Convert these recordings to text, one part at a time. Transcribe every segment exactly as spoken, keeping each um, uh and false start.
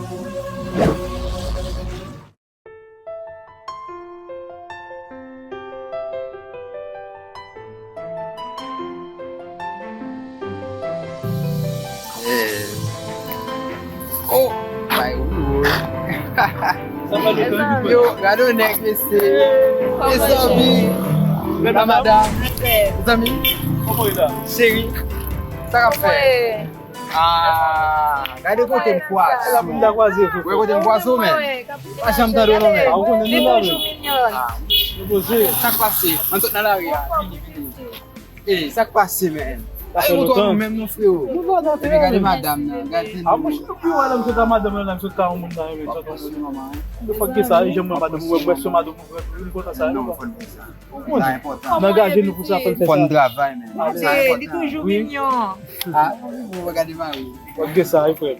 Eh. Oh, bay woy. Yo, gade yon nèg mesye. Mezanmi. La madam. Mezanmi. Cheri. Sa k ap fèt? Ah, gade kote m kwase. La pou m ta kwaze w. Wè kote m kwase w, men. Pa janm tande w non, men. Ah, ou konnen nou la, men. Ah, sa k pase? Ann sot nan lari a. Vini, vini. Eh, sa k pase, men? Ay, ou twò nou menm non, freo. Epi gade madam nan, gade nou. Ah, mwen, pi wè la, m sot a madanm nan, m sot ka yon moun nan, men, sot yon moun nan. Fòk gen sa, jan mwen madanm, ou wè, m wè se madanm, ou wè, m kontan sa. Non, fò n fè sa. Sa enpòtan. N angaje nou pou sa, fò n fè sa. Fò n travay, men. Sa enpòtan. Li toujou mignon. Ah, ou gade mari. Fòk gen sa, wi, frè m.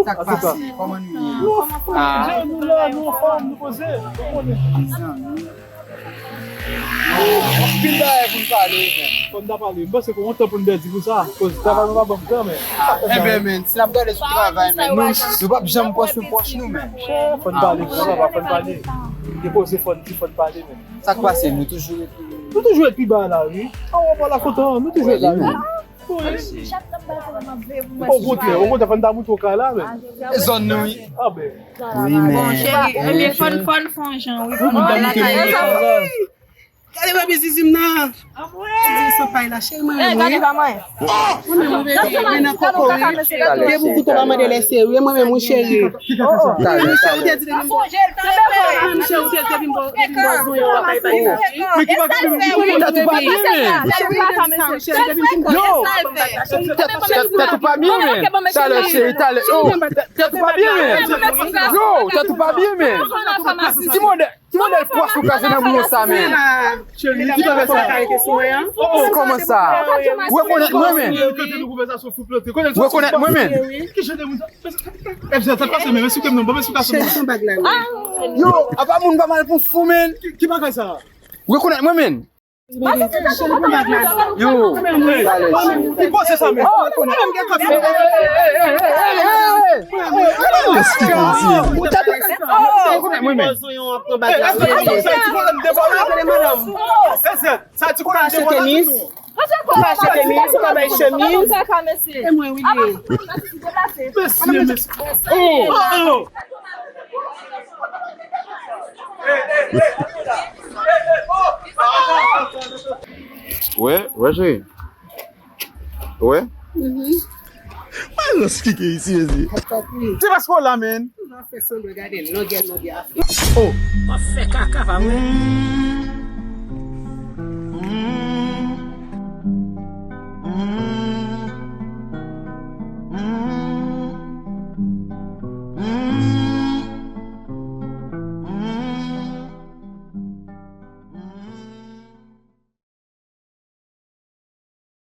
Sa k pase? Kòman nou ye? Nou anfòm, nou la, nou anfòm, nou poze. Ou konnen. Mezanmi. Anpil bagay pou n pale, men. Fò n ta pale. M panse ke yon tan pou n pèdi pou sa. Koz travay mwen pa ban m tan, men. Ah, enben, men, si n ap gade sou travay, men, nou, nou p ap janm pwòch pou pwòch nou, men. Fò n pale, fò n pale. Depoze, fò n di, fò n pale, men. Sa k pase? Nou toujou ret pi. Nou toujou ret pi ba la, wi. Anwo pa la foto, nou toujou ret la, wi. Wi. Okontrè, okontrè, fò n ta moutre w kay la, men. E zòn nou, wi. Ah, ben. Wi, men. Bon, cheri, ebyen, fò n, fò n fè yon jan, wi, fò n al lakay li. Gade mwen bizizim nan. Ti di san pay la, cheri, mwen menm, wi. Mwen menm, wi, mwen nan koko, wi. Depi w koute w pa mande lè serye, mwen menm, wi, cheri. Mwen menm, cheri, ou te di depi m bon. Mwen menm, cheri, ou te di depi m bon, depi m bon zonyon, w ap bay bay. Men ki bagay, men ki bagay. Tèt ou pa byen, men. Yo, tèt, tèt, tèt ou pa byen, men. Talè, cheri, talè. Yo, tèt, tèt ou pa byen, men. Yo, tèt ou pa byen, men. Ki modèl, ki modèl pwòch ou kraze nan bouyon sa, men? Cheri, ki bagay sa? Kòman sa? Ou rekonèt mwen, men? Ou rekonèt mwen, men? Ki jan de moun sa? F Z, sa pase, men, men, souke m non, bon, men, souke m non. Yo, apa moun pa mal pou fou, men? Ki, ki bagay sa? Ou rekonèt mwen, men? Yo, talè. Ki pose sa, men? Ou rekonèt mwen, men? Sa ti konnen m devore. Sa ti konnen m devore. Ou pa achte tenis? Ou pa achte tenis, ou pa bay chemiz? E mwen, wi, li ye. Mesye, mesye. Oh, oh. Wè, wè, cheri. Wè. Mwen nan spike isi, mesye. Se paske w la, men. Ou va fè sanblan gade l, longè, longè a. Oh. W ap fè kaka pa mwen.